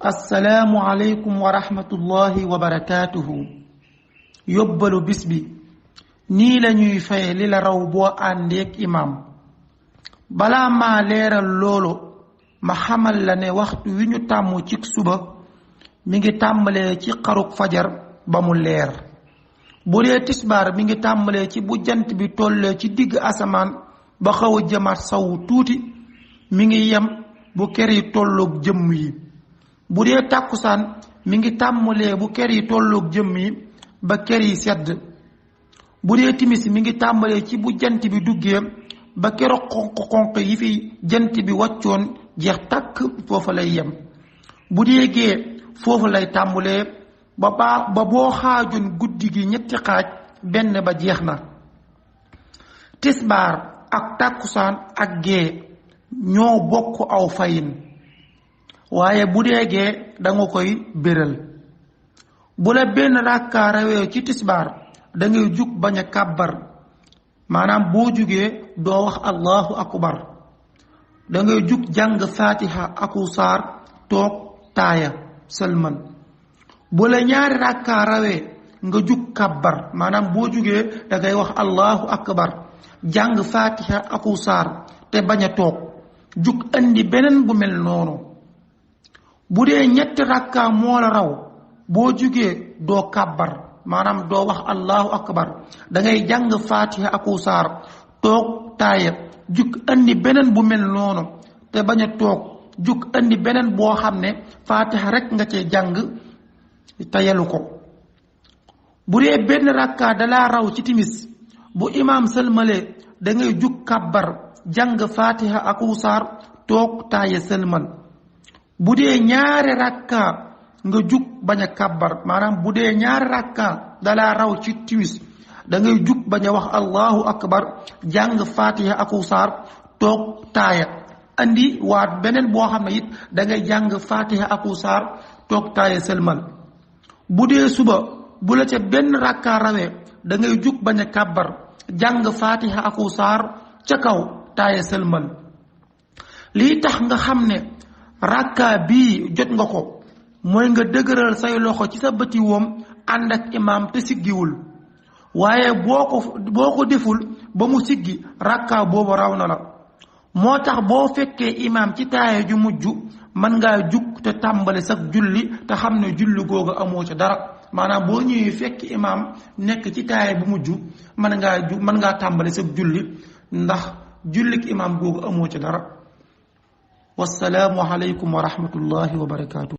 assalaamu aleykum wa rahmatullahi wa barakaatuhu. yóbbalu bis bi nii la ñuy faye li la raw boo àndeek imaam. balaa maa leeral loolu ma xamal la ne waxtu wi ñu tàmm ci suba mi ngi tàmbalee ci xaruk fajar ba mu leer. bu dee tisbaar mi ngi tàmbalee ci bu jant bi tollee ci digg asamaan ba xaw a jëmaat sawu tuuti mi ngi yem bu ker yi tolloog jëmm yi. bu dee tàkkusaan mi ngi tàmbalee bu ker yi tolloog jëmm yi ba ker yi sedd. bu dee timis mi ngi tàmbalee ci bu jant bi duggee ba keroog xonq-xonq yi fi jant bi wàccoon jeex tàkk foofa lay yem. bu dee gee foofu lay tàmbalee ba boo xaajoon guddi gi ñetti xaaj benn ba jeex na. tisbaar ak tàkkusaan ak gee ñoo bokk aw fayin waaye bu dee gee danga koy béral. bu la benn ràkkaa rawee ci tisbaar dangay jug bañ a kàbbar maanaam boo jugee doo wax allahu akbar dangay jug jàng fatiha aku saar toog taaya sëlman. bu la ñaari ràkkaa rawee nga jug kàbbar maanaam boo jugee dangay wax allahu akbar jàng fatiha aku saar te bañ a toog jug andi beneen bu mel noonu. bu dee ñetti ràkkaa moo la raw boo jugee doo kàbbar maanaam doo wax allahu akbar dangay jàng fatiha aku saar toog taaya jug andi beneen bu mel noonu te bañ a toog jug andi beneen boo xam ne fatiha rek nga cee jàng tayalu ko. bu dee benn ràkkaa dalaa raw ci timis bu imaam sëlmalee dangay jug kàbbar jàng fatiha aku saar toog taaya sëlmal. bu dee ñaari ràkkaa nga jug bañ a kàbbar maanaam bu dee ñaari ràkkaa dalaa raw ci timis dangay jug bañ a wax allahu akbar jàng fatiha aku saar toog taaya andi waat beneen boo xam ne it dangay jàng fatiha aku saar toog taaya sëlmal. bu dee suba bu la ca benn ràkkaa rawee dangay jug bañ a kàbbar jàng fatiha aku saar ca kaw taaya sëlmal. lii tax nga xam ne ràkkaa bii jot nga ko mooy nga dëgëral say loxo ci sa bëti woom ànd ak imaam te siggiwul waaye boo ko deful ba mu siggi ràkkaa boobu raw na la. moo tax boo fekkee imaam ci taaya ju mujj mën ngaa jug te tàmbali sag julli te xam ne julli googu amoo ca dara maanaam boo ñëwee fekk imaam nekk ci taaya bu mujj mën ngaa tàmbali sag julli ndax jullik imaam googu amoo ca dara. wassalaamu aleykum wa rahmatullahi wa barakaatu.